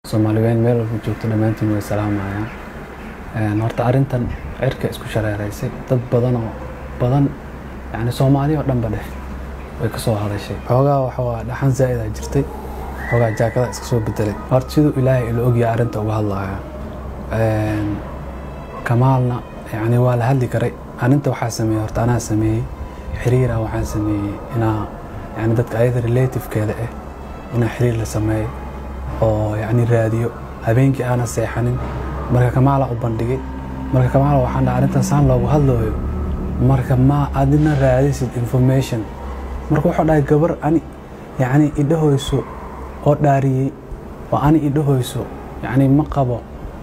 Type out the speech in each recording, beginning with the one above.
Soomaaliweyn meel walba joogto dhammaantiin way salaamayaan. Horta arrintan cirka isku shareereysay, dad badan oo badan, yani Soomaali oo dhanba dheh, way ka soo hadashay. Xoogaa waxa waa dhaxan zaa'id aa jirtay, xoogaa jaakada iska soo bedelay. Horta siduu Ilaahay ila ogyahay arrinta uga hadlaya, Kamaalna yani waa la hadli karay. Arrinta waxaa sameeyey, horta anaa sameeyey xiriira, waxaan sameeyey inaa yani dadka ayada relativekeeda ah inaa xiriir la sameeyo oo yani raadiyo, habeenkii aana seexanin. Marka Kamaala u bandhigay. Marka Kamaala waxaan dhahay, arrintan saan loogu hadlooyo, marka ma adina raadisid information? Marka wuxuu dhahay, gabar ani yani idhahoyso oo dhaariyey oo ani idhahoyso yani ma qabo,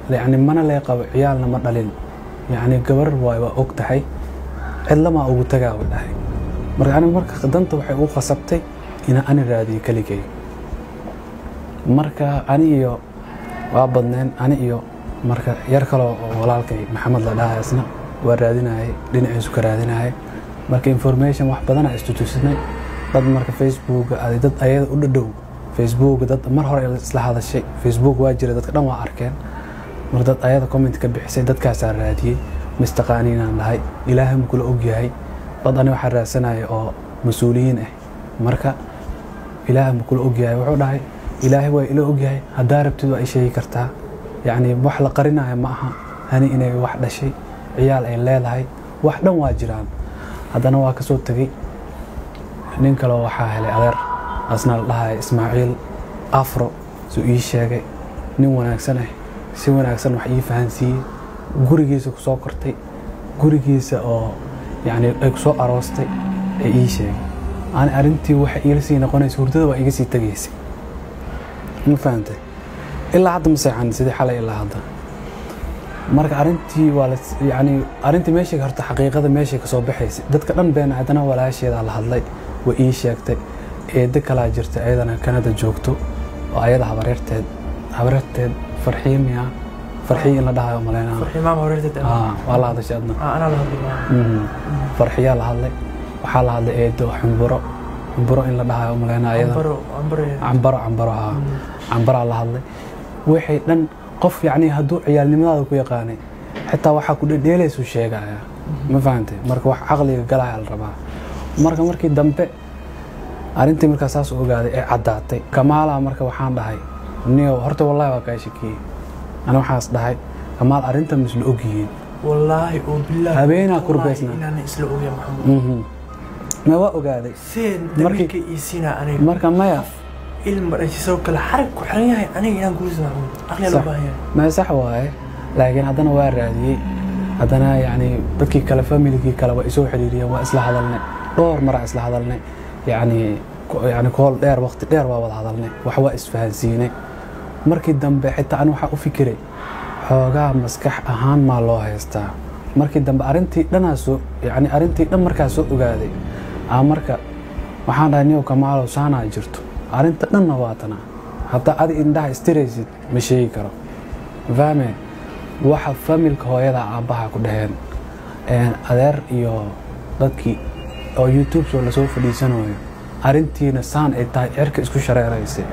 yani mana lee qabo, ciyaalna ma dhalin, yani gabar waay, waa og tahay, cidlamaa ugu tagaa, u dhahay. Marka aniga marka danta waxay ugu khasabtay inaan ani raadiyo keligay. Marka ani iyo waa badneen, ani iyo marka yar kaloo oo walaalkay Maxamed la dhahay, isna waa raadinayay, dhinaciisu ka raadinayay. Marka information wax badanaa istutusinay dad. Marka Facebook adi dad ayada u dhadhow, Facebook dad mar hore isla hadashay, Facebook waa jira, dadka dhan waa arkeen. Mar dad ayada comment ka bixisay, dadkaasaa raadiyey. Mistaqaaniinaan dhahay, Ilaahay ma kula ogyahay? Dad ani waxaa raadsanaya oo mas-uuliyiin ah. Marka Ilaahay ma kula ogyahay? Wuxuu dhahay, Ilaahay waa ila ogyahay, haddaa rabtid waa i sheegi kartaa, yacni wax la qarinayo ma aha, Hani inay wax dhashay, ciyaal ay leedahay, wax dhan waa jiraan. Haddana waa kasoo tegey. Nin kaloo waxaa helay adeer, asna la dhahay Ismaaciil Afro, suu ii sheegay, nin wanaagsan ah, si wanaagsan wax ii fahansiiyey, gurigiisa kusoo kortay, gurigiisa oo yacni ay kusoo aroostay ee ii sheegay. Ani arrintii waxay iila sii noqonaysa, hurdada waa iga sii tegaysay, ma fahantay? Ilaa hadda ma seexan, sidii xalay ilaa hadda. Marka arrintii waa la yani arrintii meeshay horta xaqiiqada meeshay kasoo baxaysay, dadka dhan been. Haddana walaasheeda la hadlay, way ii sheegtay. Eedo kalaa jirta, ayadana Kanada joogto, oo ayada habareerteed, habareerteed Farxiye miya, Farxiye in la dhahayo malaynaa. Farxi maama horeerteed. Waa la hadashay adna? Anaa la hadlay maama. Farxiyaa la hadlay. Waxaa la hadlay eedo Xumburo, Xumburo in la dhahayo malaynaa ayada. Cambaro, Cambaro. Cambaro, Cambaro, haa, Cambaraa la hadlay. Wixii dhan qof yacni hadduu ciyaalnimadaada ku yaqaanay, xitaa waxaa ku dhedheelaysuu sheegaya, ma fahantay? Marka wax caqliga galaya la rabaa. Marka markii dambe arrintii markaa saas u ogaaday ee caddaatay, Kamaala marka waxaan dhahay, niyow horta wallahi waa kaa shakiyey. Ani waxaas dhahay, Kamaal, arrintan misla ogyihiin? Wallaahi oo bilaahi. Habeenaa kurbaysnaa. Inaan isla ogyahay, Maxamuud. Ma waa ogaaday. Seen damiirka ii siinaa aniga? Marka maya. Ilma dhashisoo kale xarig ku xiran yahay, aniga inaan guursa, Maxamuud, aqliyaa loo baahan yahay. Maya, sax waaye, laakiin haddana waa raadiyey. Haddana yacni dadkii kale, familigii kale waa isoo xiriiriyeen, waa isla hadalnay, dhowr maraa isla hadalnay, yacni kool dheer, waqti dheer waa wada hadalnay, wax waa isfahansiinay. Markii dambe xitaa ani waxaa u fikiray, xoogaa maskax ahaan maa loo haystaa? Markii dambe arrintii dhanaa soo yacni arrintii dhan markaa soo ogaaday aa, marka waxaan dhahay, niyow Kamaalow, saanaa jirto, arrinta dhanna waa tana, haddaa adi indhaha istiraysid ma sheegi karo, fahme? Waxa familka hooyada aabbaha ku dhaheen, adeer iyo dadkii oo YouTube soo lasoo fadhiisanayo, arrintiina saan ay tahay, cirka isku shareeraysay,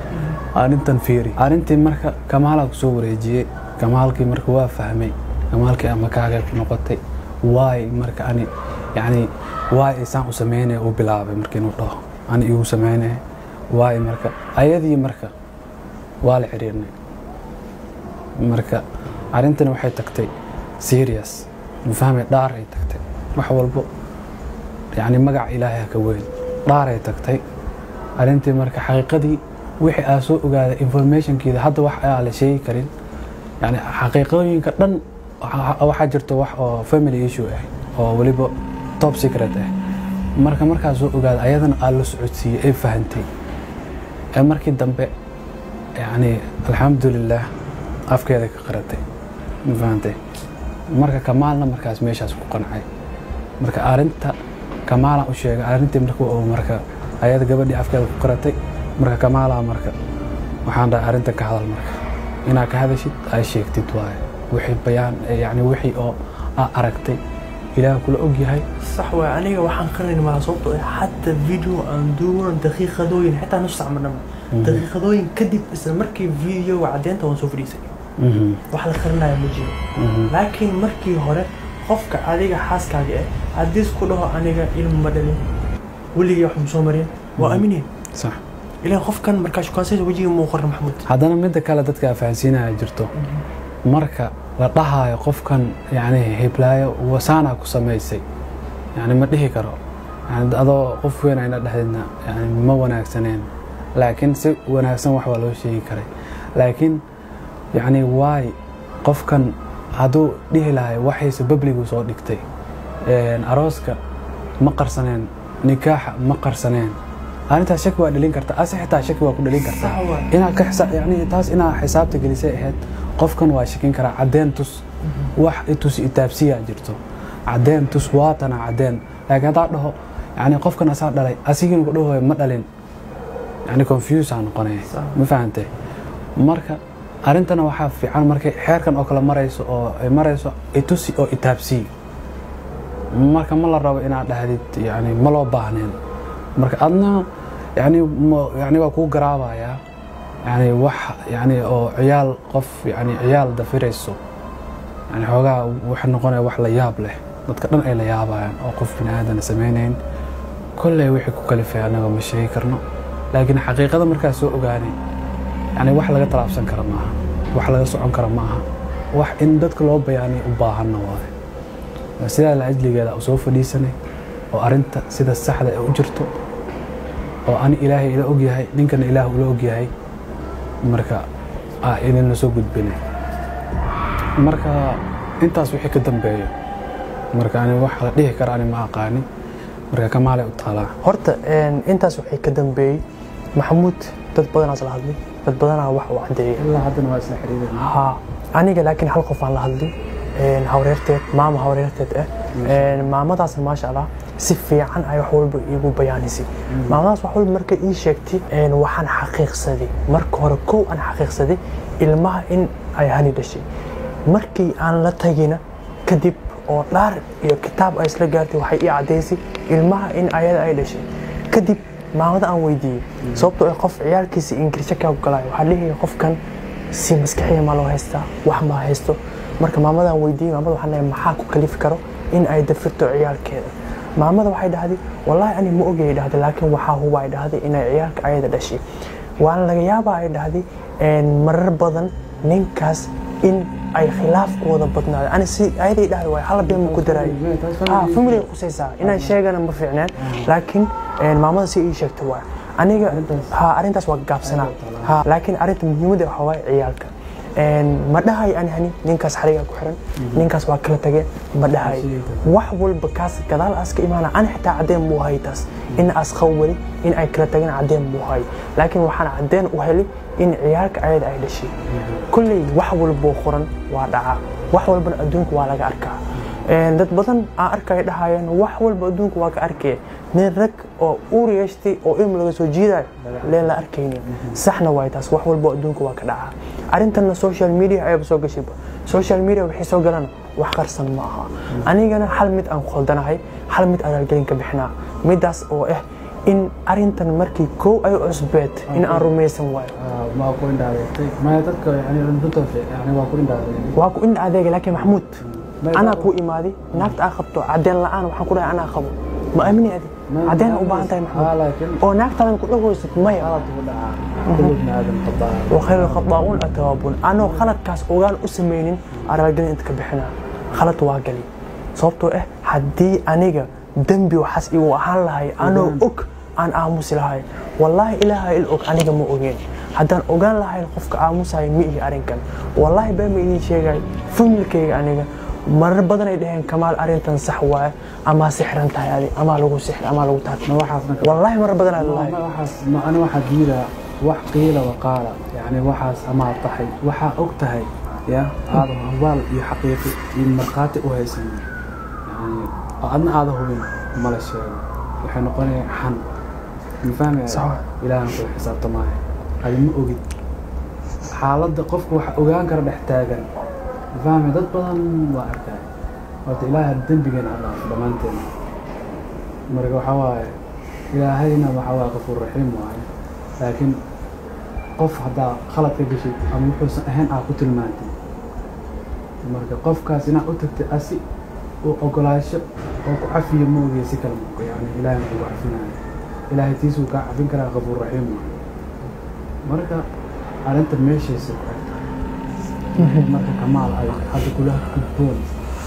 arrintan fiiri. Arrintii marka Kamaalaa kusoo wareejiyey. Kamaalkii marka waa fahmay, Kamaalkii ama kaagay ku noqotay waay. Marka ani yacni waay ay saan u sameynaya, uu bilaabay marka inuu dhaho ani igu sameynaya waay. Marka ayadii marka waa la xiriirnay. Marka arrintani waxay tagtay serious, ma fahmay? Dhaar ay tagtay, wax walbo yacni magaca Ilaahay ha ka weyn, dhaaray tagtay arrintii. Marka xaqiiqadii wixii aa soo ogaaday, informationkeeda hadda wax aa la sheegi karin, yani xaqiiqooyinka dhan waxaa jirto wax oo family issue ah oo weliba top secret ah. Marka markaa soo ogaaday, ayadana aa la socodsiiyey, ay fahantay ee markii dambe yacni alxamdulilah afkeeda ka qaratay, ma fahantay? Marka Kamaalna markaas meeshaas ku qancay. Marka arrinta Kamaalaan u sheegay arrintii. Marka oo marka ayada gabadhii afkeeda ku qaratay, marka Kamaalaa marka waxaan dhahay, arrinta ka hadal. Marka inaad ka hadashid ay sheegtid waaye wixii bayaan, yacni wixii oo aa aragtay. Ilaah kula og yahay. Sax waay, aniga waxaan qarinayn malaha, sababtoo ah xataa video aan duuban daqiiqadooyin, xitaa nus saac ma dhama, daqiiqadooyin kadib isla markii videoga caddeynta waan soo fadhiisay. Wax la qarinaya ma jiro. Laakiin markii hore qofka adiga xaaskaaga ah haddii isku dhaho aniga ilmo ma dhalin, weligay wax ma soo marin, waa aamineen. Sax. Ilaan qofkan markaa shukaansanaysa wejiga muu qoran, Maxamuud. Haddana midda kale dadka fahansiinaya jirto, marka la dhahaayo qofkan yani heblaayo wasaanaa ku samaysay, yani ma dhihi karo, yani adoo qof weyn ayna dhexdeedna yani ma wanaagsaneen, laakiin si wanaagsan wax waa loo sheegi karay. Laakiin yani waay qofkan hadduu dhihi lahay waxayse babligu soo dhigtay, arooska ma qarsaneen, nikaaxa ma qarsaneen, arrintaas shaki waa dhalin karta, ase xitaa shaki waa ku dhalin kartaa. Sax waay. Inaad ka yani taas inaa xisaabta gelisay ahayd. Qofkan waa shakin karaa, caddeen tus, wax itus itaabsiyaa jirto, caddeen tus, waatana caddeen. Laakiin haddaa dhaho yani qofkan asaa dhalay, asigina ku dhahoy ma dhalin, yani confuse aa noqonaya. Sax. Ma fahantay? Marka arrintana waxaa fiican markay xeerkan oo kale marayso oo ay marayso itusi oo itaabsii, marka ma la rabo inaad dhahdid yani ma loo baahneen. Marka adna yani yani waa kuu garaabayaa, yani wax yani oo ciyaal qof yani ciyaal dafirayso, yani xoogaa waxa noqonaya wax la yaab leh, dadka dhan ay la yaabayaan oo qof bini aadan samaynayn. Kolley wixii ku kalifay annaga ma sheegi karno, laakiin xaqiiqada markaa soo ogaanay, yani wax laga talaabsan karo maaha, wax laga socon karo maaha, wax in dadka loo bayaaniyo u baahanna waaye. Sidaa la ajligeeda u soo fadhiisanay oo arrinta sida saxda ee u jirto oo ani Ilaahay ila ogyahay, ninkana Ilaah ula ogyahay, marka aa idinla soo gudbinay. Marka intaas wixii ka dambeeyo, marka ani wax la dhihi kara ani ma aqaani, marka kamaalay u taalaa. Horta intaas waxay ka dambeeyey, Maxamuud, dad badanaa isla hadlay, dad badanaa wax uu caddeeyey. Ilaa haddana waa isla xiriirina. Ha, aniga laakiin hal qof aan la hadlay, hawreerteed, maama hawreerteed ah. Maamadaasna maasha Allah si fiican ay wax walba iigu bayaanisay. Maamadaas wax walba markay ii sheegtay, waxaan xaqiiqsaday marka hore, kow aan xaqiiqsaday ilmaha in ay Hani dhashay. Markii aan la tagina kadib oo dhaar iyo kitaab ay isla gaartay, waxay ii caddaysay ilmaha in ayada ay dhashay. Kadib maamada aan weydiiyey sababtoo ah qof ciyaalkiisa inkirsha kaa galaayo, waxaa leeyahay qofkan si maskaxiya ma loo haystaa, wax ma haysto. Marka maamadaan weydiiyey, maamada waxaan leeyahay maxaa ku kalifi karo in ay dafirto ciyaalkeeda? Maamada waxay dhahday wallaahi ani ma ogay dhahday, laakiin waxaa huba ay dhahday inay ciyaalka ayada dhashay, waana laga yaabaa ay dhahday marar badan ninkaas in ay khilaafkooda badnaado. Ani si ayaday dhahday waay hal been ma ku daraayo, ha family khusaysaa inaan sheegana ma fiicneen, laakiin maamada si ii sheegtay waay aniga ha arrintaas waa gaabsanaa ha. Laakiin arrinta muhiimadda waxaa waaye ciyaalka. Ma dhahay ani Hani ninkaas xarigaa ku xiran, ninkaas waa kala tageen, ma dhahay. Wax walba kaas gadaal aas ka imaana, ani xitaa caddeen muu hay taas in aas qabo weli, in ay kala tageen caddeen muu hay, laakiin waxaan caddeen u helay in ciyaalka ayada ay dhashay. Kolley wax walboo qoran waa dhacaa, wax walbana adduunka waa laga arkaa. Dad badan aan arkaya dhahayeen wax walba adduunka waa ka arkaya, nin rag oo uur yeeshtay oo ilmu laga soo jiidayo leen la arkaynin. Saxna waay taas, wax walba adduunka waa ka dhacaa. Arrintanna social media ayaba soo gashayba, social media waxay soo galaan wax qarsan ma aha. Anigana hal mid aan khaldanahay, hal mid aan raalgelin ka bixinaa, midaas oo ah in arrintan markii kow ay cusbeed in aan rumaysan waayo. Waa ku indhaadeegtay maya dadka yani runta yani waa ku indhaadeegay. Waa ku indha adeegay, laakiin Maxamuud, anaa kuu imaaday naagta aa qabto caddeen la'aan, waxaan ku dhahay anaa qabo, ma aamini adi? Caddeen u baahan tahay, Maxamuud, oo naagtaadan ku dhahoysid maya. Qalad ku dhacaa, kullu bni aadam khataa. Wa khayru lkhataa'uun atawaabuun. Anoo khaladkaas ogaan u samaynin aan raalgelin inta ka bixinaa, khalad waa gali, sababtoo ah haddii aniga dembi waxaas igu ahaan lahay anoo og aan aamusi lahay. Wallaahi Ilaaha il og aniga ma ogeen. Haddaan ogaan lahayn qofka aamusaya ma ihi arrinkan. Wallaahi been ma idiin sheegay, familkayga aniga marar badan ay dhaheen Kamaal arrintan sax waaye amaa sixran tahay adi amaa lagu sixir amaa lagu taabtay. Ma waxaasna Wallaahi marar badan ay lahay. Ma waxaas ma ani waxaa diidaa wax qiila waqaala, yani waxaas amaa tahay waxaa og tahay ya aada hubaal iyo xaqiiqi iyo markhaati u haysan, yani oo adna aada hubin mala sheego, waxay noqonaya xan, ma fahmaya? Sax. Ilaahan kula xisaabtamaayo, adi ma ogid xaaladda qofka waxa ogaan kara dhex taagan, ma fahmaya? Dad badan waa arkaya. Horta Ilaahay dembigeena ha dhaafo dhammaanteena. Marka waxaa waaye, Ilaahayna waxaa waaye Qafuur Raxiim waaye, laakiin qof haddaa khalad ka gashid ama wuxuusan ahayn aa ku tilmaantay, marka qofkaas inaad u tagtay asi uu ogolaasho oo ku cafiyo ma ogiya, si kale yani Ilaahay ma kugu cafinayo. Ilaahay tiisuu kaa cafin karaa, Qafuur Raxiim waaye. Marka arrinta meeshaysay ku eg tahay. Marka Kamaal, ay hadda kula gudboon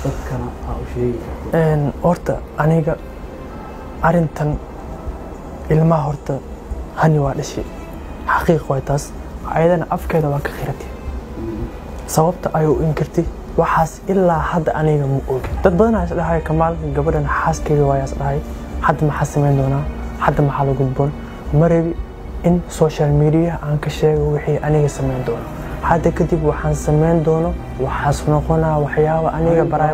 dadkana aa u sheegi kartid? Horta aniga arrintan ilmaha, horta Hani waa dhashay, xaqiiq waay taas. Ayadana afkeeda waa ka khiratay. Sababta ayuu u inkirtay waxaas ilaa hadda aniga ma ogi. Dad badan aa isdhahay, Kamaal gabadhan xaaskeyga waayaa isdhahay. Hadda maxaa samayn doonaa? Hadda maxaa la gudboon? Ma rabi in social media aan ka sheego wixii aniga samayn doono hadda kadib. Waxaan samayn doono waxaas noqonaa waxyaaba aniga baraay.